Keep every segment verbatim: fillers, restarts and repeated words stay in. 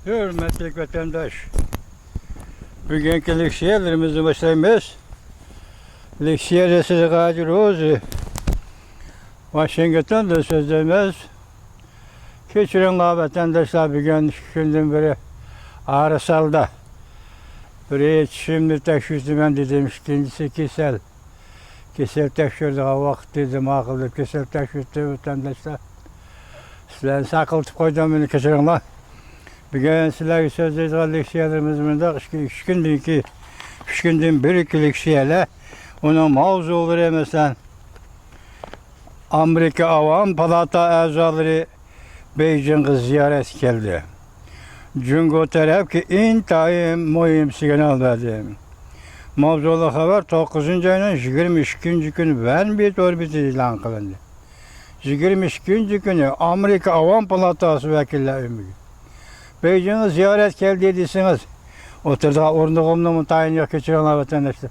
ھۆرمەتلىك ۋەتەنداش، بۈگۈنكى لېكسىيەلىرىمىزنى باشلايمىز. لېكسىيەدە سىزگە ھازىر روزى ۋاشىنگتوندىن سۆزلەيمىز. كەچۈرۈڭلار ۋەتەنداشلار، بۈگۈن ئىككى كۈندىن بېرى ئارىسالدا بىر چىشىمنى تەكشۈرتىمەن دېدىم، ئىككىنچىسى كېسەل. كېسەل تەكشۈرىدىغان ۋاقىت دېدىم، ماقۇل دەپ كېسەل تەكشۈرتتى ۋەتەنداشلار. سىلەرنى ساقلىتىپ قويدۇم، مېنى كەچۈرۈڭلار. بۈگۈن سىلەرگە سۆزلەيدىغان لېكسىيەلىرىمىز مۇنداق، ئىككى، ئۈچ كۈندىن كېيىن، ئۈچ كۈندىن بىركى لېكسىيەلەر. ئۇنىڭ ماۋزۇلىرى، مەسىلەن، ئامېرىكا ئاۋام پالاتا ئەزالىرى بېيجىڭغا زىيارەتكە كەلدى. جۇڭگو تەرەپكە ئىنتايىن مۇھىم سىگنال بەردى. ماۋزۇلۇق خەۋەر توققۇزىنچى ئاينىڭ يىگىرمە ئىككىنچى كۈنى ۋەنبى تور بېتىدە ئېلان قىلىندى. يىگىرمە ئىككىنچى كۈنى ئامېرىكا ئاۋام پالاتاسى ۋەكىللەر ئۆمىكى بېيجىڭغا زىيارەت كەلدى دېسىڭىز، ئولتۇرىدىغان ئورنىغىممۇ تايىنى يوق، كەچۈرۈڭلار ۋەتەنداشلار.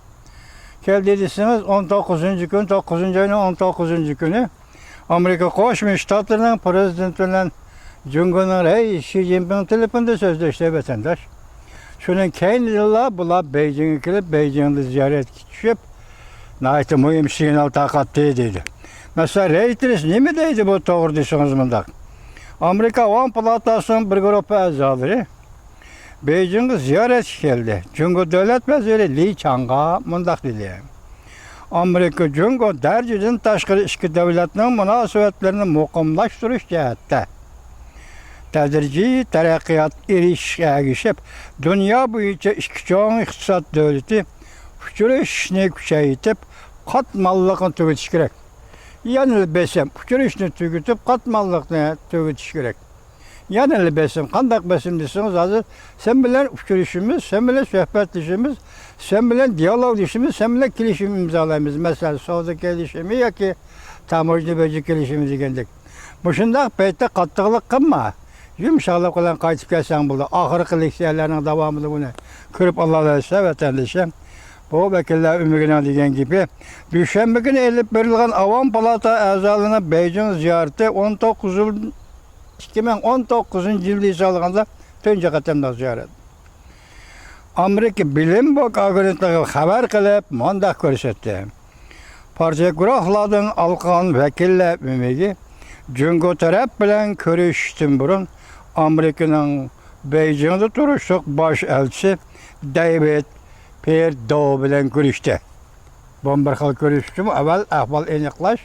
كەلدى دېسىڭىز، ئون توققۇزىنچى كۈن، توققۇزىنچى ئاينىڭ ئون توققۇزىنچى كۈنى ئامېرىكا قوشما شتاتلىرىنىڭ پىرېزىدېنتى بىلەن جۇڭگونىڭ رەئىسى شى جىنپىڭ تېلېفوندا سۆزلەشتى، ۋەتەنداش. شۇنىڭ كەينىدىنلا بۇلار بېيجىڭغا كېلىپ، بېيجىڭدا زىيارەتكە چۈشۈپ، ناھايىتى مۇھىم سىگنال تارقاتتى دەيدۇ. مەسىلەن، رېيتېرس نېمە دەيدۇ بۇ توغرىدا دېسىڭىز مۇنداق. ئامېرىكا ئاۋام پالاتاسىنىڭ بىر گۇرۇپپا ئەزالىرى بېيجىڭغا زىيارەتكە كەلدى. جۇڭگو دۆلەت ۋەزىرى لى چاڭغا مۇنداق دېدى: ئامېرىكا جۇڭگو دەرىجىدىن تاشقىرى ئىككى دۆلەتنىڭ مۇناسىۋەتلىرىنى مۇقىملاشتۇرۇش جەھەتتە تەدرىجىي تەرەققىيات ئېرىشىشكە ئەگىشىپ، دۇنيا بويىچە ئىككى چوڭ ئىقتىساد دۆلىتى ئۇچرىشىشنى كۈچەيتىپ، قاتماللىقنى تۈگىتىش كېرەك. يەنىلا بېسىم، ئۇچرىشىشنى تۈگىتىپ، قاتماللىقنى تۈگىتىش كېرەك. يەنىلا بېسىم، قانداق بېسىم دېسىڭىز، ھازىر سەن بىلەن ئۇچرىشىمىز، سەن بىلەن سۆھبەتلىشىمىز، سەن بىلەن دىئالوگلىشىمىز، سەن بىلەن كېلىشىم ئىمزالايمىز. مەسىلەن، سودا كېلىشىمى ياكى تاموژنا بېجى كېلىشىمى دېگەندەك. مۇشۇنداق پەيتتە قاتتىقلىق قىلما. يۇمشاقلىق بىلەن قايتىپ كەلسەڭ بولىدۇ. ئاخىرقى لېكسىيەلەرنىڭ داۋامىدا بۇنى كۆرۈپ ئالالايسىلەر، ۋەتەندىشىم. بۇ ۋەكىللەر ئۆمىكىنىڭ دېگەن گېپى. دۈشەنبە كۈنى ئېلىپ بېرىلغان ئاۋام پالاتا ئەزالىرىنىڭ بېيجىڭ زىيارىتى ئون توققۇز يىل، ئىككى مىڭ ئون توققۇزىنچى يىل ھېسابلىغاندا تۇنجى قېتىملىق زىيارەت. ئامېرىكا بلومبېرگ ئاگېنتلىقى خەۋەر قىلىپ، مۇنداق كۆرسەتتى. پارتىيە گۇرۇھلاردىن ئالقان ۋەكىللەر ئۆمىكى جۇڭگو تەرەپ بىلەن كۆرۈشۈشتىن بۇرۇن، ئامېرىكىنىڭ بېيجىڭدا تۇرۇشلۇق باش ئەلچىسى دەيۋىد پېردو بىلەن كۆرۈشتى. بۇ بىر خىل كۆرۈشۈشتىمۇ، ئەۋۋەل ئەھۋال ئېنىقلاش،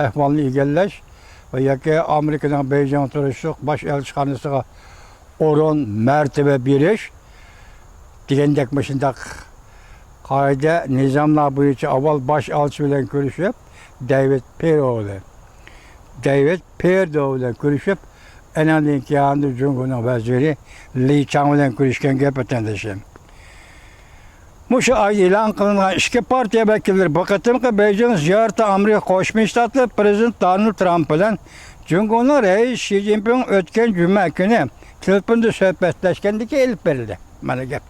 ئەھۋالنى ئىگىلەش ۋە ياكى ئامېرىكىنىڭ بېيجىڭدا تۇرۇشلۇق باش ئەلچىخانىسىغا ئورۇن، مەرتىۋە بېرىش دېگەندەك مۇشۇنداق قائىدە، نىزاملار بويىچە ئاۋۋال باش ئەلچى بىلەن كۆرۈشۈپ، دەيۋىد پېرو بىلەن، دەيۋىد پېردو بىلەن كۆرۈشۈپ، ئەنەندىن كېيىن جۇڭگونىڭ ۋەزىرى لى چاڭ بىلەن كۆرۈشكەن گەپ، ۋەتەندىشىم. مۇشۇ ئايدا ئېلان قىلىنغان ئىككى پارتىيە ۋەكىللىرى بۇ قېتىمقى بېيجىڭ زىيارىتى ئامېرىكا قوشما شتاتلىرى پىرېزىدېنتى دونالد ترامپ بىلەن جۇڭگونىڭ رەئىسى شى جىنپىڭ ئۆتكەن جۈمە كۈنى تېلېفوندا سۆھبەتلەشكەندىكى ئېلىپ بېرىلدى. مانا گەپ.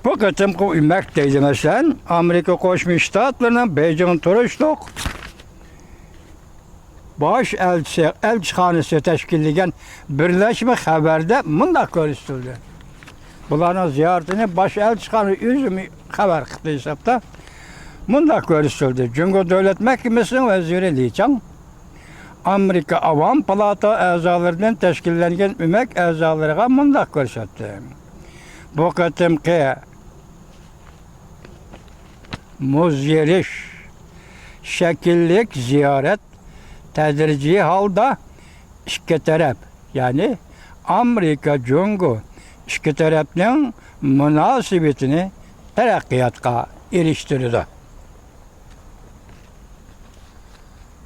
بۇ قېتىمقى ئۆمەك دەيدۇ، مەسىلەن، ئامېرىكا قوشما شتاتلىرىنىڭ بېيجىڭدا تۇرۇشلۇق باش ئەلچىسى، ئەلچىخانىسى تەشكىللىگەن بىرلەشمە خەۋەردە مۇنداق كۆرسىتىلدى. بۇلارنىڭ زىيارىتىنى باش ئەلچىخانا ئۆزىمۇ خەۋەر قىپتۇ ھېسابتا. مۇنداق كۆرسىتىلدى. جۇڭگو دۆلەت مەھكىمىسىنىڭ ۋەزىرى لى چاڭ ئامېرىكا ئاۋام پالاتا ئەزالىرىدىن تەشكىللەنگەن ئۆمەك ئەزالىرىغا مۇنداق كۆرسەتتى. بۇ قېتىمقى مۇز يېرىش شەكىللىك زىيارەت تەدرىجىي ھالدا ئىككى تەرەپ، يەنى ئامېرىكا جۇڭگو ئىككى تەرەپنىڭ مۇناسىۋىتىنى تەرەققىياتقا ئېرىشتۈرىدۇ.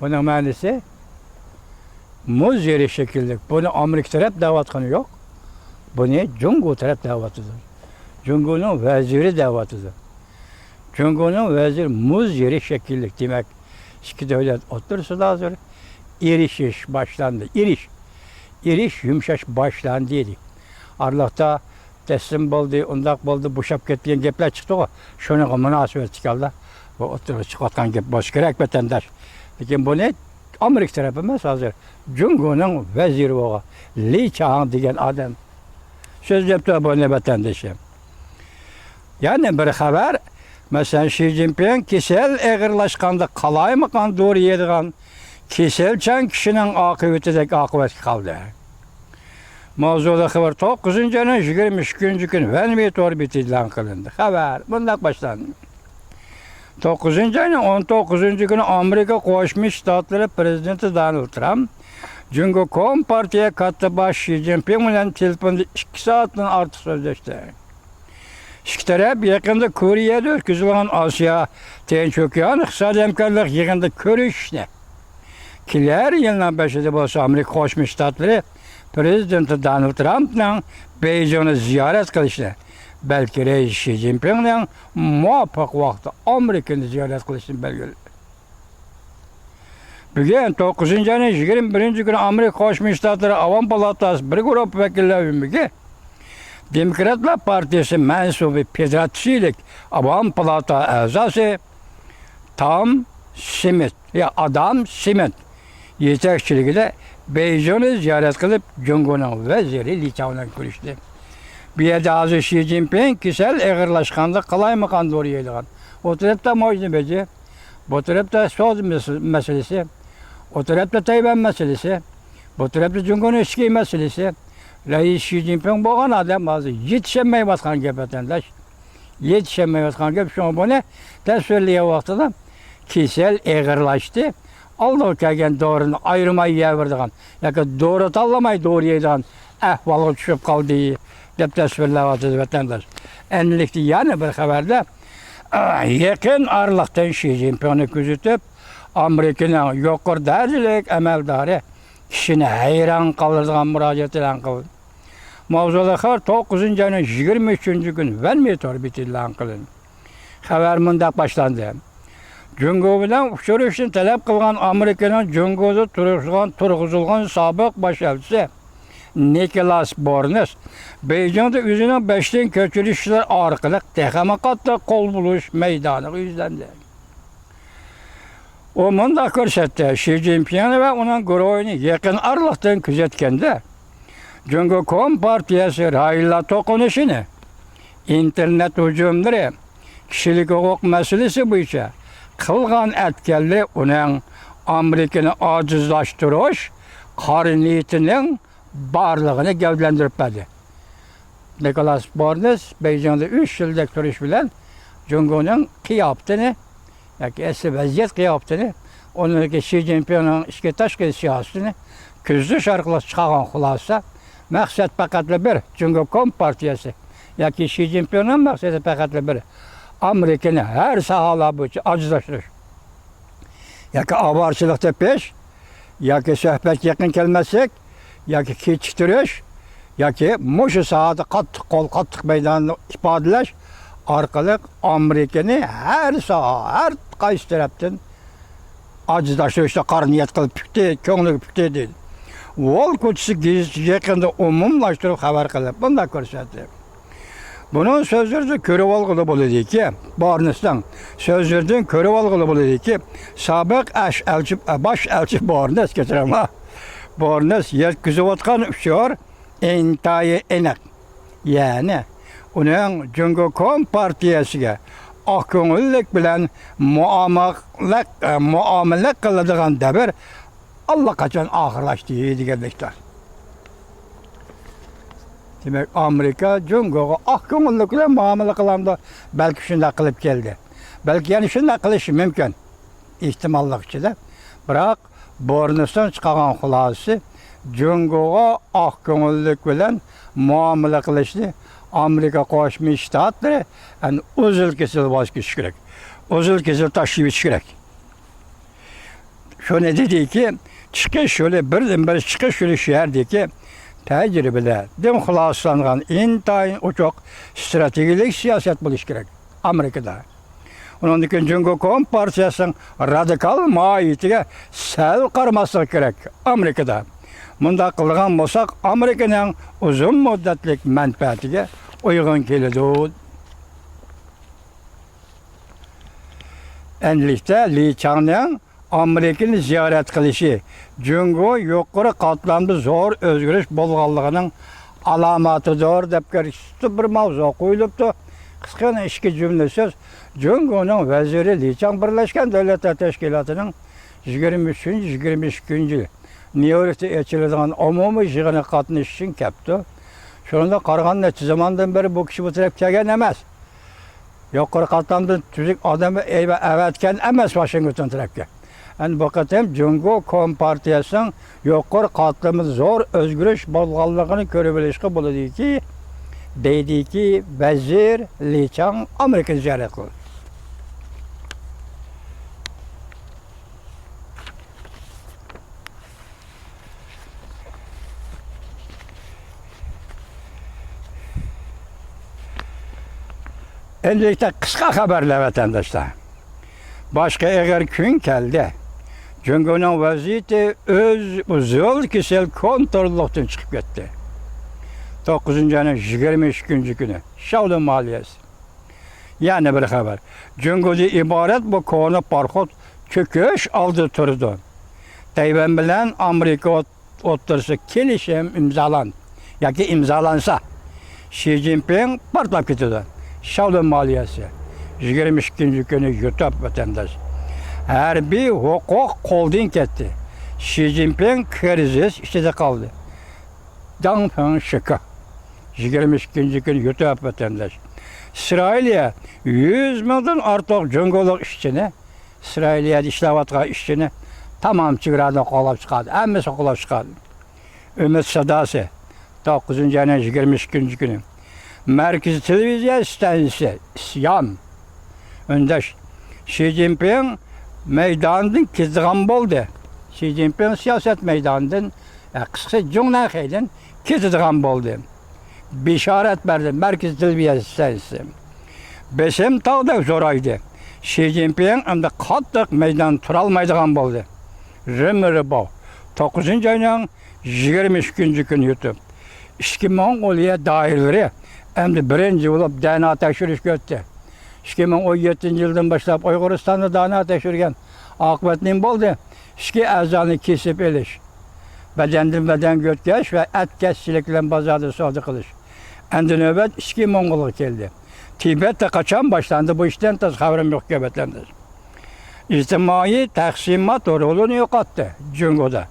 بۇنىڭ مەنىسى مۇز يېرىش شەكىللىك. بۇنى ئامېرىكا تەرەپ دەۋاتقىنى يوق. بۇنى جۇڭگو تەرەپ دەۋاتىدۇ. جۇڭگونىڭ ۋەزىرى دەۋاتىدۇ. جۇڭگونىڭ ۋەزىرى مۇز يېرىش شەكىللىك. دېمەك، ئىككى دۆلەت ئوتتۇرىسىدا ھازىر ئېرىشىش باشلاندى. ئېرىش، ئېرىش يۇمشاش باشلاندى دېدى. ئارىلىقتا تەسلىم بولدى، ئۇنداق بولدى، بوشاپ كەتتى دېگەن گەپلەر چىقتىغۇ. شۇنىڭغا مۇناسىۋەتلىك ھالدا بۇ ئوتتۇرىغا چىقىۋاتقان گەپ بولسا كېرەك، ۋەتەنداش. لېكىن بۇنى ئامېرىكا تەرەپ ئەمەس، ھازىر جۇڭگونىڭ ۋەزىرى بولغان لى چاڭ دېگەن ئادەم سۆزلەپتۇ بۇنى، ۋەتەندىشىم. يەنە بىر خەۋەر، مەسىلەن، شى جىنپىڭ كېسەل ئېغىرلاشقاندا قالايمىقان دورا يەيدىغان كېسەلچان كىشىنىڭ ئاقىۋىتىدەك ئاقىۋەتكە قالدى. ماۋزۇلۇق خەۋەر توققۇزىنچى ئاينىڭ يىگىرمە ئۈچىنچى كۈنى ۋەنمېي تور بېتى ئېلان قىلىندى. خەۋەر مۇنداق باشلاندى. توققۇزىنچى ئاينىڭ ئون توققۇزىنچى كۈنى ئامېرىكا قوشما شتاتلىرى پىرېزىدېنتى دونالد ترامپ جۇڭگو كومپارتىيە كاتتا باش شى جىنپىڭ بىلەن تېلېفوندا ئىككى سائەتتىن ئارتۇق سۆزلەشتى. ئىككى تەرەپ يېقىندا كورېيەدە ئۆتكۈزۈلگەن ئاسىيا تىنچ ئوكيان ئىقتىسادىي ھەمكارلىق يىغىنىدا كۆرۈشۈشنى، كېلەر يىلنىڭ بېشىدا بولسا ئامېرىكا قوشما شتاتلىرى پىرېزىدېنتى دونالد ترامپنىڭ بېيجىڭنى زىيارەت قىلىشىنى، بەلكى رەئىس شى جىنپىڭنىڭ مۇۋاپىق ۋاقىتتا ئامېرىكىنى زىيارەت قىلىشىنى بەلگىلىدى. بۈگۈن توققۇزىنچى ئاينىڭ يىگىرمە بىرىنچى كۈنى ئامېرىكا قوشما شتاتلىرى ئاۋام پالاتاسى بىر گۇرۇپپا ۋەكىللەر ئۆمىكى دېموكراتلار پارتىيىسى مەنسۇبى فېدېراتسىيىلىك ئاۋام پالاتا ئەزاسى تام شىمىت، يا ئادام شىمىت يېتەكچىلىكىدە بېيجىڭنى زىيارەت قىلىپ، جۇڭگونىڭ ۋەزىرى لى چاۋ بىلەن كۆرۈشتى. بۇ يەردە ھازىر شى جىنپىڭ كېسەل ئېغىرلاشقاندا قالايمىقان دورا يەيدىغان. ئوتتۇرا تەپتە ماۋزۇ بېجى، بۇ تەرەپتە سودا مەس-، مەسىلىسى، ئۇ تەرەپتە تەيۋەن مەسىلىسى، بۇ تەرەپتە جۇڭگونىڭ ئىچكى مەسىلىسى. رەئىس شى جىنپىڭ بولغان ئادەم ھازىر يېتىشەلمەيۋاتقان گەپ، ۋەتەنداش. يېتىشەلمەيۋاتقان گەپ. شۇڭا بۇنى تەسۋىرلىگەن ۋاقتىدا كېسەل ئېغىرلاشتى. ئالدىغا كەلگەن دورىنى ئايرىماي يەۋېرىدىغان ياكى دورا تاللىماي دورا يەيدىغان ئەھۋالغا چۈشۈپ قالدى، دەپ تەسۋىرلەۋاتىدۇ، ۋەتەنداش. ئەنىلىكتە يەنە بىر خەۋەردە، يېقىن ئارىلىقتىن شى جىنپىڭنى كۆزىتىپ، ئامېرىكىنىڭ يۇقىرى دەرىجىلىك ئەمەلدارى كىشىنى ھەيران قالدۇرىدىغان مۇراجىئەت ئېلان قىلدى. ماۋزۇلۇق خەۋەر توققۇزىنچى ئاينىڭ يىگىرمە ئۈچىنچى كۈنى ۋەنمېي تور بېتى ئېلان قىلىندى. خەۋەر مۇنداق باشلاندى. جۇڭگو بىلەن ئۇچرىشىشنى تەلەپ قىلغان ئامېرىكىنىڭ جۇڭگودا تۇرغۇزۇلغان، تۇرغۇزۇلغان سابىق باش ئەلچىسى نىكولاس بورنېس بېيجىڭدا ئۆزىنىڭ بەشتىن كەچۈرۈش ئىشلىرى ئارقىلىق تېخىمۇ قاتتىق قول بولۇش مەيدانىغا يۈزلەندى. ئۇ مۇنداق كۆرسەتتى، شى جىنپىڭنى ۋە ئۇنىڭ گۇرۇھىنى يېقىن ئارىلىقتىن كۆزەتكەندە، جۇڭگو كومپارتىيەسى رايونلار توقۇنۇشىنى، ئىنتېرنېت ھۇجۇملىرى، كىشىلىك ھوقۇق مەسىلىسى بويىچە قىلغان ئەتكەنلىرى ئۇنىڭ ئامېرىكىنى ئاجىزلاشتۇرۇش قارا نىيىتىنىڭ بارلىقىنى گەۋدىلەندۈرۈپ بەردى. نىكولاس بورنېس بېيجىڭدا ئۈچ يىلدەك تۇرۇش بىلەن جۇڭگونىڭ قىياپىتىنى ياكى ئەسلى ۋەزىيەت قىياپىتىنى، ئۇنىڭدىكى شى جىنپىڭنىڭ ئىچكى تاشقى سىياسىتىنى كۆزىتىش ئارقىلىق چىقارغان خۇلاسە، مەقسەت پەقەتلا بىر، جۇڭگو كومپارتىيەسى ياكى شى جىنپىڭنىڭ مەقسىتى پەقەتلا بىر، ئامېرىكىنى ھەر ساھەلەر بويىچە ئاجىزلاشتۇرۇش. ياكى ئاۋارىچىلىق تېپىش، ياكى سۆھبەتكە يېقىن كەلمەسلىك، ياكى كېچىكتۈرۈش، ياكى مۇشۇ ساھەدە قاتتىق قول، قاتتىق مەيداننى ئىپادىلەش ئارقىلىق ئامېرىكىنى ھەر ساھە، ھەر قايسى تەرەپتىن ئاجىزلاشتۇرۇشتا قارا نىيەت قىلىپ پۈكتى، كۆڭلىگە پۈكتى، دېدى. ۋول كوچىسى گېزىتى يېقىندا ئومۇملاشتۇرۇپ خەۋەر قىلىپ، مۇنداق كۆرسەتتى. بۇنىڭ سۆزلىرىدىن كۆرۈۋالغىلى بولىدۇكى، بارنېسنىڭ سۆزلىرىدىن كۆرۈۋالغىلى بولىدۇكى، سابىق ئەش ئەلچى، باش ئەلچى بارنېس، كەچۈرۈڭلار، بارنېس يەتكۈزۈۋاتقان ئۇچۇر ئىنتايىن ئېنىق. يەنى، ئۇنىڭ جۇڭگو كومپارتىيەسىگە ئاق كۆڭۈللۈك بىلەن مۇئامىلە، مۇئامىلە قىلىدىغان دەۋر ئاللىقاچان ئاخىرلاشتى دېگەنلىكتۇر. دېمەك، ئامېرىكا جۇڭگوغا ئاق كۆڭۈللۈك بىلەن مۇئامىلە قىلامدۇ؟ بەلكى شۇنداق قىلىپ كەلدى. بەلكى يەنە شۇنداق قىلىشى مۇمكىن. ئېھتىماللىق ئىچىدە. بىراق، بورنېستىن چىقارغان خۇلاسىسى، جۇڭگوغا ئاق كۆڭۈللۈك بىلەن مۇئامىلە قىلىشنى ئامېرىكا قوشما شتاتلىرى ئەنە ئۇزۇل-كېسىل ۋاز كېچىشى كېرەك. ئۇزۇل-كېسىل تاشلىۋېتىشى كېرەك. شۇنى دېدىكى، چىقىش يولى، بىردىنبىر چىقىش يولى شۇ يەردىكى تەجرىبىلەردىن خۇلاسىلانغان ئىنتايىن ئوچۇق ئىستراتېگىيەلىك سىياسەت بولۇشى كېرەك ئامېرىكىدا. ئۇنىڭدىن كېيىن جۇڭگو كومپارتىيەسىنىڭ رادىكال ماھىيىتىگە سەل قارىماسلىقى كېرەك ئامېرىكىدا. مۇنداق قىلىدىغان بولساق، ئامېرىكىنىڭ ئۇزۇن مۇددەتلىك مەنپەئەتىگە ئۇيغۇن كېلىدۇ. ئەمدىلىكتە لى چاڭنىڭ ئامېرىكىنى زىيارەت قىلىشى جۇڭگو يۇقىرى قاتلامدا زور ئۆزگىرىش بولغانلىقىنىڭ ئالامىتىدۇر، دەپ كۆرسىتىپ بىر ماۋزۇ قويۇلۇپتۇ. قىسقىغىنە ئىككى جۈملە سۆز. جۇڭگونىڭ ۋەزىرى لى چاڭ بىرلەشكەن دۆلەتلەر تەشكىلاتىنىڭ يىگىرمە ئۈچىنچى، يىگىرمە ئىككىنچى يىلى نيۇ يوركتا ئېچىلىدىغان ئومۇمىي يىغىنغا قاتنىشىش ئۈچۈن كەپتۇ. شۇنىڭغا قارىغاندا، نەچچە زاماندىن بېرى بۇ كىشى بۇ تەرەپكە كەلگەن ئەمەس. يۇقىرى قاتلامدىن تۈزۈك ئادەم ئەۋەتكەن ئەمەس ۋاشىنگتون تەرەپكە. ئەمدى بۇ قېتىم جۇڭگو كومپارتىيەسىنىڭ يۇقىرى قاتلىمىدا زور ئۆزگىرىش بولغانلىقىنى كۆرۈۋېلىشقا بولىدۇكى، دەيدىكى ۋەزىر لى چاڭ ئامېرىكىنى زىيارەت قىلدى. ئەمدىلىكتە قىسقا خەۋەرلەر، ۋەتەنداشلار. باشقا ئېغىر كۈن كەلدى. جۇڭگونىڭ ۋەزىيىتى ئۆز ئۇزۇل كېسەل كونتروللۇقتىن چىقىپ كەتتى. توققۇزىنچى ئاينىڭ يىگىرمە ئۈچىنچى كۈنى شاۋلۇن مالىيەسى. يەنە بىر خەۋەر. جۇڭگودىن ئىبارەت بۇ كونا پاراخوت چۆكۈش ئالدىدا تۇرىدۇ. تەيۋەن بىلەن ئامېرىكا ئوت-، ئوتتۇرىسىدا كېلىشىم ئىمزالاندى ياكى ئىمزالانسا، شى جىنپىڭ پارتلاپ كېتىدۇ. شاۋلۇن مالىيەسى، يىگىرمە ئىككىنچى كۈنى يۇتۇپ، ۋەتەنداش. ھەربىي ھوقۇق قولدىن كەتتى. شى جىنپىڭ كىرىزىس ئىچىدە قالدى. داڭ فېڭ شىكا، يىگىرمە ئىككىنچى كۈنى يۇتۇپ، ۋەتەنداش. ئىسرائىلىيە يۈز مىڭدىن ئارتۇق جۇڭگولۇق ئىشچىنى، ئىسرائىلىيەدە ئىشلەۋاتقان ئىشچىنى تامام چېگرادىن قوغلاپ چىقاردى. ھەممىسىنى قوغلاپ چىقاردى. ئۈمىد ساداسى، توققۇزىنچى ئاينىڭ يىگىرمە ئىككىنچى كۈنى. مەركىزىي تېلېۋىزىيە ئىستانسىسى، سىيام. ئۈندەش، شى جىنپىڭ مەيداندىن كېتىدىغان بولدى. شى جىنپىڭ سىياسەت مەيدانىدىن، ئە، قىسقىسى، جۇڭنەنخېيدىن كېتىدىغان بولدى. بېشارەت بەردى مەركىزىي تېلېۋىزىيە ئىستانسىسى. بېسىم تاغدەك زورايدى. شى جىنپىڭ ئەمدى قاتتىق مەيدان تۇرالمايدىغان بولدى. رېمېرباۋ، توققۇزىنچى ئاينىڭ يىگىرمە ئىككىنچى كۈنى يۇتۇپ، ئىچكى موڭغۇلىيە دائىرىلىرى ئەمدى بىرىنچى بولۇپ دېئېنئې تەكشۈرۈشكە ئۆتتى. ئىككى مىڭ ئون يەتتىنچى يىلدىن باشلاپ ئۇيغۇرىستاندا دېئېنئې تەكشۈرگەن. ئاقىۋەت نېمە بولدى؟ ئىچكى ئەزانى كېسىپ ئېلىش، بەدەندىن بەدەنگە ئۆتكەش ۋە ئەتكەسچىلىك بىلەن بازاردا سودا قىلىش. ئەمدى نۆۋەت ئىچكى موڭغۇلغا كەلدى. تىبەتتە قاچان باشلاندى بۇ ئىشتىن، تازا خەۋىرىم يوق، ۋەتەنداش. ئىجتىمائىي تەقسىمات رولىنى يوقاتتى جۇڭگودا.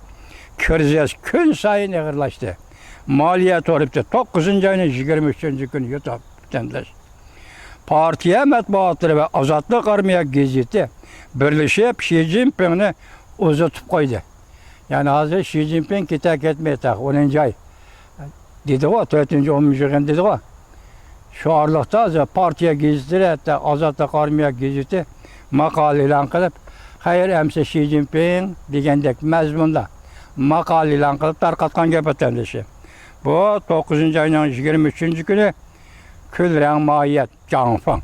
كىرىزىس كۈن سايىن ئېغىرلاشتى. مالىيە تۇرۇپتۇ، توققۇزىنچى ئاينىڭ يىگىرمە ئۈچىنچى كۈنى يۇتۇپ، ۋەتەنداش. پارتىيە مەتبۇئاتلىرى ۋە ئازادلىق ئارمىيە گېزىتى بىرلىشىپ شى جىنپىڭنى ئۇزىتىپ قويدى. يەنى ھازىر شى جىنپىڭ كېتە كەتمەي تېخى ئونىنچى ئاي دېدىغۇ، تۆتىنچى ئومۇميىغىن دېدىغۇ. شۇ ئارىلىقتا ھازىر پارتىيە گېزىتلىرى، ھەتتا ئازادلىق ئارمىيە گېزىتى ماقالە ئېلان قىلىپ، خەير ئەمىسە شى جىنپىڭ دېگەندەك مەزمۇندا ماقالە ئېلان قىلىپ تارقاتقان، گەپ ئەتەندىشى. بۇ توققۇزىنچى ئاينىڭ يىگىرمە ئۈچىنچى كۈنى كۈنرەڭ ماھىيەت جاڭفېڭ.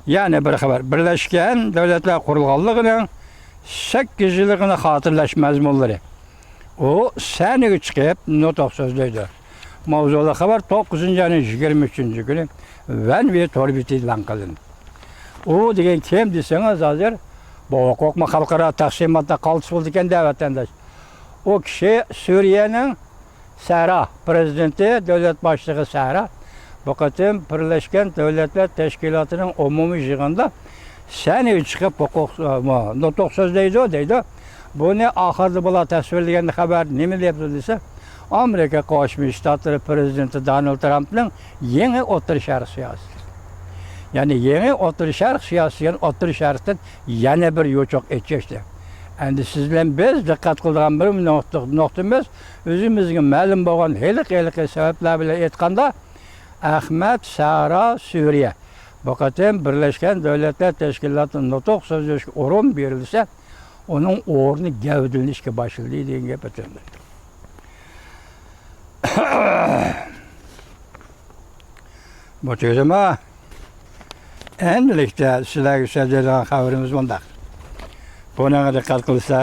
يەنە بىر خەۋەر. بىرلەشكەن دۆلەتلەر قۇرۇلغانلىقىنىڭ سەككىز يىللىقىنى خاتىرىلەش مەزمۇنلىرى. ئۇ سەھنىگە چىقىپ نۇتۇق سۆزلەيدۇ. ماۋزۇلۇق خەۋەر توققۇزىنچى ئاينىڭ يىگىرمە ئۈچىنچى كۈنى ۋەنۋى تور بېتى ئېلان قىلىندى. ئۇ دېگەن كىم دېسىڭىز، ھازىر بۇ ھوقۇقمۇ خەلقئارا تەقسىماتتا قالتىس بولىدىكەن-دە، ۋەتەنداش. ئۇ كىشى سۈرىيەنىڭ سەھرا پرېزىدېنتى، دۆلەت باشلىقى سەھرا بۇ قېتىم بىرلەشكەن دۆلەتلەر تەشكىلاتىنىڭ ئومۇمىي يىغىنىدا سەھنىگە چىقىپ ھوقۇق، نۇتۇق سۆزلەيدۇ دەيدۇ. بۇنى ئاخىرىدا بۇلار تەسۋىرلىگەندە خەۋەر نېمە دەپتۇ دېسە، ئامېرىكا قوشما شتاتلىرى پرېزىدېنتى دونالد ترامپنىڭ يېڭى ئوتتۇرا شەرق سىياسىتى. يەنى يېڭى ئوتتۇرا شەرق سىياسىتى دېگەن ئوتتۇرا شەرقتىن يەنە بىر يوچۇق ئېچىشتى. ئەمدى سىز بىلەن بىز دىققەت قىلىدىغان بىر نۇقتا-، نۇقتىمىز، ئۆزىمىزگە مەلۇم بولغان ھېلىقى، ھېلىقى سەۋەبلەر بىلەن ئېيتقاندا، ئەخمەت سەھرا سۈرىيە بۇ قېتىم بىرلەشكەن دۆلەتلەر تەشكىلاتىدا نۇتۇق سۆزلەشكە ئورۇن بېرىلسە، ئۇنىڭ ئورنى گەۋدىلىنىشكە باشلىدى دېگەن گەپ ئېتىلدى. بۇ تۈگىدىمۇ؟ ئەمدىلىكتە سىلەرگە سۆزلەيدىغان خەۋىرىمىز مۇنداق. بۇنىڭغا دىققەت قىلسا،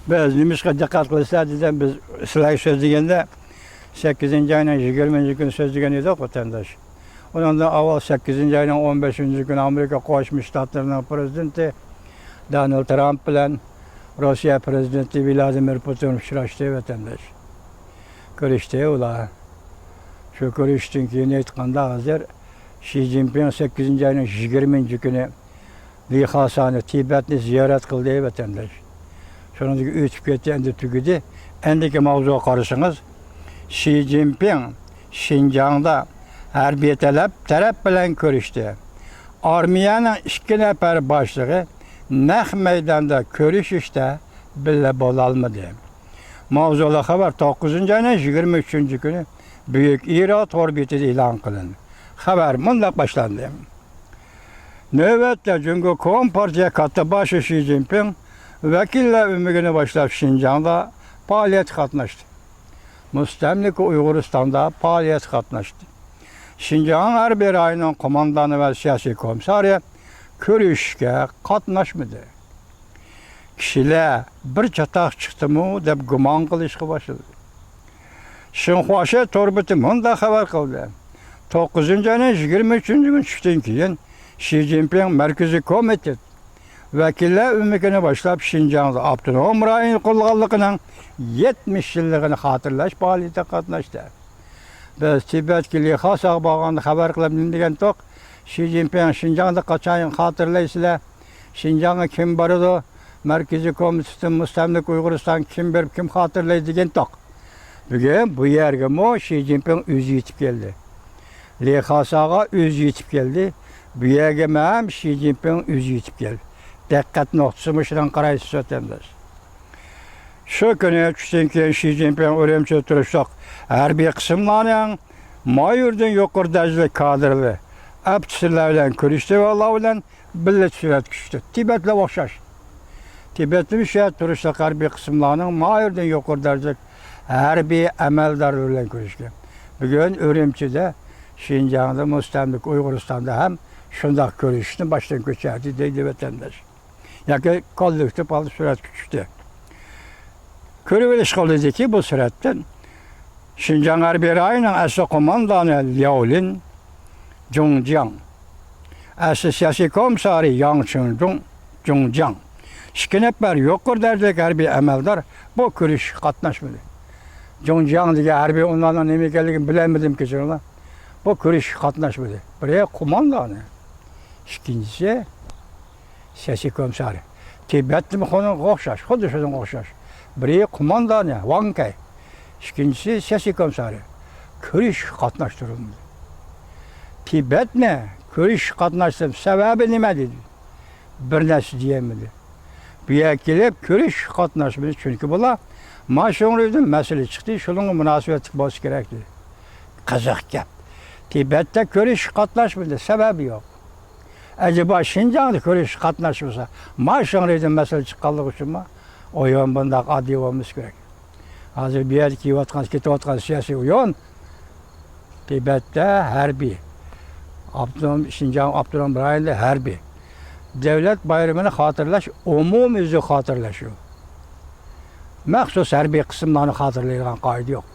بىز نېمىشقا دىققەت قىلسا دېسەم، بىز سىلەرگە سۆزلىگەندە سەككىزىنچى ئاينىڭ يىگىرمىنچى كۈنى سۆزلىگەن ئىدۇق، ۋەتەنداش. ئۇنىڭدىن ئاۋۋال سەككىزىنچى ئاينىڭ ئون بەشىنچى كۈنى ئامېرىكا قوشما شتاتلىرىنىڭ پرېزىدېنتى دونالد ترامپ بىلەن روسىيە پرېزىدېنتى ۋلادىمىر پۇتىن ئۇچراشتى، ۋەتەنداش. كۆرۈشتى ئۇلار. شۇ كۆرۈشتىن كېيىن ئېيتقاندا، ھازىر شى جىنپىڭ سەككىزىنچى ئاينىڭ يىگىرمىنچى كۈنى لى خاسانى، تىبەتنى زىيارەت قىلدى، ۋەتەنداش. شۇنىڭدىن كېيىن ئۆتۈپ كەتتى، ئەمدى تۈگىدى. ئەندىكى ماۋزۇغا قارىسىڭىز، شى جىنپىڭ شىنجاڭدا ھەربىي تەلەپ تەرەپ بىلەن كۆرۈشتى. ئارمىيەنىڭ ئىككى نەپەر باشلىقى نەق مەيداندا كۆرۈشۈشتە بىللە بولالمىدى. ماۋزۇلۇق خەۋەر توققۇزىنچى ئاينىڭ يىگىرمە ئۈچىنچى كۈنى بۈيۈك ئىرا تور بېتىدە ئېلان قىلىندى. خەۋەر مۇنداق باشلاندى. نۆۋەتتە جۇڭگو كومپارتىيە كاتتا باشلىقى شى جىنپىڭ ۋەكىللەر ئۆمىكىنى باشلاپ شىنجاڭدا پائالىيەتكە قاتناشتى. مۇستەملىكە ئۇيغۇرىستاندا پائالىيەتكە قاتناشتى. شىنجاڭ ھەربىي رايونىنىڭ قوماندانى ۋە سىياسىي كومىسسارى كۆرۈشۈشكە قاتناشمىدى. كىشىلەر بىر چاتاق چىقتىمۇ دەپ گۇمان قىلىشقا باشلىدى. شىنخۇاشې تور بېتى مۇنداق خەۋەر قىلدى. توققۇزىنچى ئاينىڭ يىگىرمە ئۈچىنچى كۈنى چۈشتىن كېيىن شى جىنپىڭ مەركىزىي كومىتېت ۋەكىللەر ئۆمىكىنى باشلاپ شىنجاڭدا ئاپتونوم رايون قۇرۇلغانلىقىنىڭ يەتمىش يىللىقىنى خاتىرىلەش پائالىيىتىگە قاتناشتى. بىز تىبەتكە لى خاساغا بارغاندا خەۋەر قىلىپ نېمە دېگەنتۇق؟ شى جىنپىڭ شىنجاڭدا قاچان خاتىرىلەيسىلەر؟ شىنجاڭغا كىم بارىدۇ؟ مەركىزىي كومىتېتتىن مۇستەملىكە ئۇيغۇرىستان كىم بېرىپ كىم خاتىرىلەيدۇ دېگەنتۇق. بۈگۈن بۇ يەرگىمۇ شى جىنپىڭ ئۆزى يېتىپ كەلدى. لى خاساغا ئۆزى يېتىپ كەلدى. بۇ يەرگىمۇ ھەم شى جىنپىڭ ئۆزى يېتىپ كەلدى. دىققەت نۇقتىسى مۇشۇنىڭغا قارايسىز، ۋەتەنداش. شۇ كۈنى چۈشتىن كېيىن شى جىنپىڭ ئۈرۈمچىدە تۇرۇشلۇق ھەربىي قىسىملارنىڭ مايوردىن يۇقىرى دەرىجىلىك كادىرلىرى، ئوفىتسېرلار بىلەن كۆرۈشتى ۋە ئۇلار بىلەن بىللە سۈرەتكە چۈشتى. تىبەتلەر ئوخشاش. تىبەتتىمۇ شۇ يەردە تۇرۇشلۇق ھەربىي قىسىملارنىڭ مايوردىن يۇقىرى دەرىجىلىك ھەربىي ئەمەلدارلىرى بىلەن كۆرۈشكەن. بۈگۈن ئۈرۈمچىدە، شىنجاڭدا، مۇستەملىكە ئۇيغۇرىستاندا ھەم شۇنداق كۆرۈشۈشنى باشتىن كەچۈردى، دەيدۇ ۋەتەنداش. ياكى كوللېكتىپ ھالدا سۈرەتكە چۈشتى. كۆرۈۋېلىشقا بولىدۇكى، بۇ سۈرەتتىن شىنجاڭ ھەربىي رايونىنىڭ ئەسلى قوماندانى لياۋلىن جۇڭجياڭ، ئەسلى سىياسىي كومىسسارى ياڭ چىڭجۇڭ، جۇڭجياڭ، ئىككى نەپەر يۇقىرى دەرىجىلىك ھەربىي ئەمەلدار بۇ كۆرۈشۈشكە قاتناشمىدى. جۇڭجياڭ دېگەن ھەربىي ئۇنۋاننىڭ نېمە ئىكەنلىكىنى بىلەلمىدىم، كەچۈرۈڭلار. بۇ كۆرۈشۈشكە قاتناشمىدى. بىرى قوماندانى، ئىككىنچىسى سىياسىي كومىسسارى. تىبەتتىمۇ خۇنىڭغا ئوخشاش، خۇددى شۇنىڭغا ئوخشاش. بىرى قوماندانى ۋاڭ كەي، ئىككىنچىسى سىياسىي كومىسسارى. كۆرۈشۈشكە قاتناشتۇرۇلمىدى. تىبەتنى كۆرۈشۈشكە قاتناشتۇرۇپ سەۋەبى نېمە دېدى. بىر نەرسە دېيەلمىدى. بۇ يەرگە كېلىپ كۆرۈشۈشكە قاتناشمىدى، چۈنكى بۇلار ماشۇڭرىدىن مەسىلە چىقتى، شۇنىڭغا مۇناسىۋەتلىك بولسا كېرەك دېدى. قىزىق گەپ. تىبەتتە كۆرۈشۈشكە قاتناشمىدى، سەۋەبى يوق. ئەجەبا شىنجاڭدا كۆرۈشۈشكە قاتناشمىسا، ماشۇڭرىدىن مەسىلە چىققانلىقى ئۈچۈنمۇ؟ ئويۇن بۇنداق ئاددىي بولمىسا كېرەك. ھازىر بۇ يەردە كېلىۋاتقان، كېتىۋاتقان سىياسىي ئويۇن تىبەتتە ھەربىي، ئاپتونوم، شىنجاڭ ئاپتونوم رايونىدا ھەربىي، دۆلەت بايرىمىنى خاتىرىلەش، ئومۇميۈزلۈك خاتىرىلەش ئۇ. مەخسۇس ھەربىي قىسىملارنى خاتىرىلەيدىغان قائىدە يوق.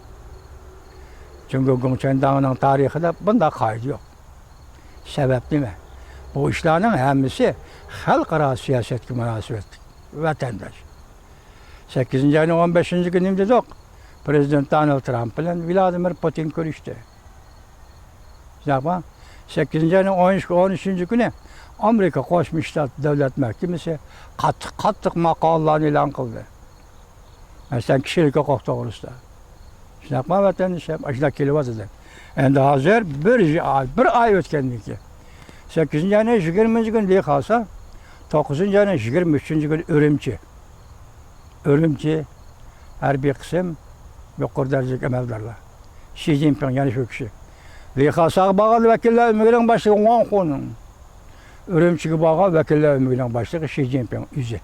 جۇڭگو گوڭچەنداڭنىڭ تارىخىدا بۇنداق قائىدە يوق. سەۋەب نېمە؟ بۇ ئىشلارنىڭ ھەممىسى خەلقئارا سىياسەتكە مۇناسىۋەتلىك، ۋەتەنداش. سەككىزىنچى ئاينىڭ ئون بەشىنچى كۈنى نېمە دېدۇق؟ پرېزىدېنت دونالد ترامپ بىلەن ۋلادىمىر پۇتىن كۆرۈشتى. شۇنداقمۇ؟ سەككىزىنچى ئاينىڭ ئون ئۈچ، ئون ئۈچىنچى كۈنى ئامېرىكا قوشما شتات دۆلەت مەھكىمىسى قاتتىق، قاتتىق ماقالىلارنى ئېلان قىلدى. مەسىلەن، كىشىلىك ھوقۇق توغرىسىدا. شۇنداقمۇ، ۋەتەندىشىم؟ ئاشۇنداق كېلىۋاتىدۇ. ئەمدى ھازىر بىر ئاي، بىر ئاي ئۆتكەندىن كېيىن، سەككىزىنچى ئاينىڭ يىگىرمىنچى كۈنى لى خاسا، توققۇزىنچى ئاينىڭ يىگىرمە ئۈچىنچى كۈنى ئۈرۈمچى. ئۈرۈمچى، ھەربىي قىسىم، يۇقىرى دەرىجىلىك ئەمەلدارلار. شى جىنپىڭ يەنە شۇ كىشى. لى خاساغا بارغان ۋەكىللەر ئۆمىكىنىڭ باشلىقى ۋاڭ خۇنىڭ، ئۈرۈمچىگە بارغان ۋەكىللەر ئۆمىكىنىڭ باشلىقى شى جىنپىڭ ئۆزى.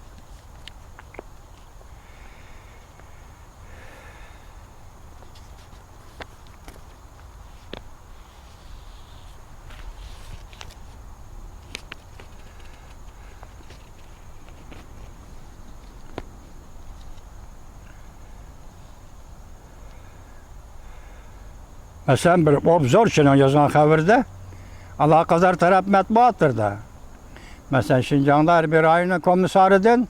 مەسىلەن، بىر ئوبزورچىنىڭ يازغان خەۋىرىدە، ئالاقىدار تەرەپ مەتبۇئاتلىرىدا مەسىلەن، شىنجاڭدا ھەر بىر رايوننىڭ كومىسسارىدىن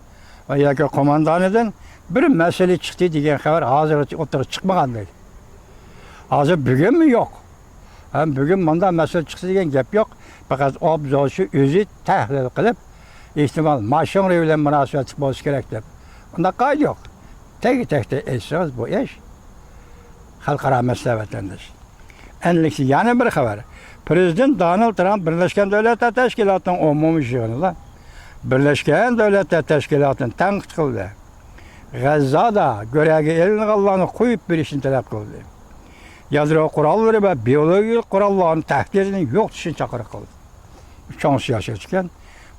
ۋە ياكى قوماندانىدىن بىر مەسىلە چىقتى دېگەن خەۋەر ھازىرغىچە ئوتتۇرىغا چىقمىغان دەيدۇ. ھازىر بۈگۈنمۇ يوق. ھەم بۈگۈن مۇنداق مەسىلە چىقتى دېگەن گەپ يوق. پەقەت ئوبزورچى ئۆزى تەھلىل قىلىپ، ئېھتىمال ماشىنرى بىلەن مۇناسىۋەتلىك بولسا كېرەك دەپ. ئۇنداق قائىدە يوق. تەگە-تەكتە ئېيتسىڭىز بۇ ئىش خەلقئارا مەسىلە، ۋەتەنداش. ئەنلىكسى يەنە بىر خەۋەر. پىرېزىدېنت دونالد ترامپ بىرلەشكەن دۆلەتلەر تەشكىلاتىنىڭ ئومۇمىي يىغىنىدا بىرلەشكەن دۆلەتلەر تەشكىلاتىنى تەنقىد قىلدى. غەززادا گۆرەگە ئېلىنغانلارنى قويۇپ بېرىشنى تەلەپ قىلدى. يادرو قوراللىرى ۋە بىيولوگىيە قوراللارنى تەھدىتىنى يوقىتىشنى چاقىرىق قىلدى. چوڭ سىياسەتچىكەن.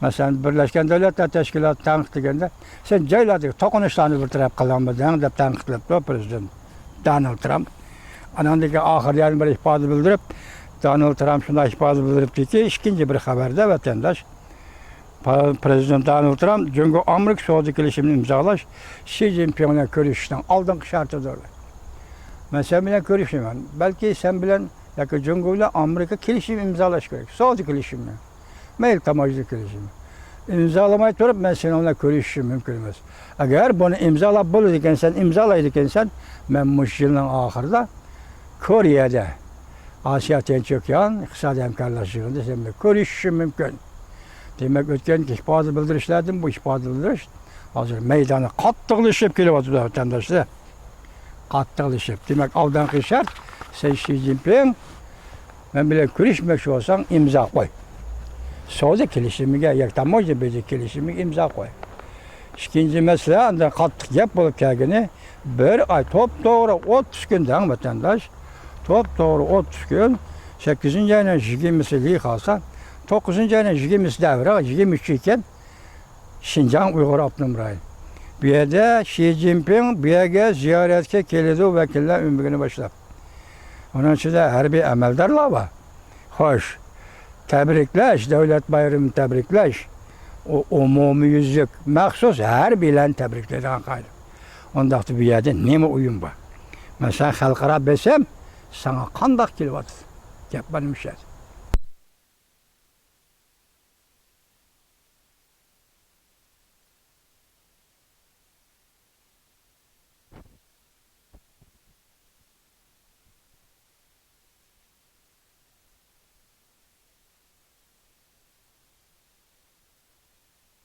مەسىلەن، بىرلەشكەن دۆلەتلەر تەشكىلاتى تەنقىد دېگەندە، سەن جايلاردىكى توقۇنۇشلارنى بىر تەرەپ قىلالمىدىڭ دەپ تەنقىدلەپتۇ پىرېزىدېنت دونالد ترامپ. ئاناندىن كېيىن ئاخىرىدا يەنە بىر ئىپادە بىلدۈرۈپ، دونالد ترامپ شۇنداق ئىپادە بىلدۈرۈپتىكى، ئىككىنچى بىر خەۋەردە ۋەتەنداش، پا-، پىرېزىدېنت دونالد ترامپ جۇڭگو ئامېرىكا سودا كېلىشىمىنى ئىمزالاش شى جىنپىڭ بىلەن كۆرۈشۈشنىڭ ئالدىنقى شەرتىدۇر. مەن سەن بىلەن كۆرۈشمەيمەن، بەلكى سەن بىلەن ياكى جۇڭگو بىلەن ئامېرىكا كېلىشىم ئىمزالاش كېرەك، سودا كېلىشىمى. مەيلى، تاموژنا كېلىشىمى ئىمزالىماي تۇرۇپ، مەن سېنىڭ بىلەن كۆرۈشۈشۈم مۈمكۈن ئەمەس. ئەگەر بۇنى ئىمزالاپ بولىدىكەنسەن، ئىمزالايدىكەنسەن، مەن مۇشۇ يىلنىڭ ئاخىرىدا كورېيەدە ئاسىيا تىنچ ئوكيان ئىقتىسادىي ھەمكارلىق يىغىنىدا سەن بىلەن كۆرۈشۈشۈم مۇمكىن. دېمەك، ئۆتكەن ئىپادە بىلدۈرۈشلەردىن بۇ ئىپادە بىلدۈرۈش ھازىر مەيدانى قاتتىقلىشىپ كېلىۋاتىدۇ، ۋەتەنداشلار. قاتتىقلىشىپ. دېمەك، ئالدىنقى شەرت، سەن شى جىنپىڭ مەن بىلەن كۆرۈشمەكچى بولساڭ، ئىمزا قوي. سودا كېلىشىمىگە ياكى تاموژنا بېجى كېلىشىمىگە ئىمزا قوي. ئىككىنچى مەسىلە، ئاندىن قاتتىق گەپ بولۇپ كەلگىنى، بىر ئاي، توپتوغرا ئوتتۇز كۈن دەڭ، ۋەتەنداش. توپتوغرا ئوتتۇز كۈن، سەككىزىنچى ئاينىڭ يىگىرمىسى لى خاسا، توققۇزىنچى ئاينىڭ يىگىرمىسى دەۋرى، يىگىرمە ئۈچ ئىكەن. شىنجاڭ ئۇيغۇر ئاپتونوم رايونى. بۇ يەردە شى جىنپىڭ بۇ يەرگە زىيارەتكە كېلىدۇ، ۋەكىللەر ئۆمىكىنى باشلاپ. ئۇنىڭ ئىچىدە ھەربىي ئەمەلدارلار بار. خوش، تەبرىكلەش، دۆلەت بايرىمىنى تەبرىكلەش، ئۇ ئومۇميۈزلۈك، مەخسۇس ھەربىيلەرنى تەبرىكلەيدىغان قائىدە. ئۇنداقتا بۇ يەردە نېمە ئويۇن بار؟ مەسىلەن، خەلقئارا بېسىم ساڭا قانداق كېلىۋاتىدۇ؟ گەپ مانا مۇشۇ يەردە.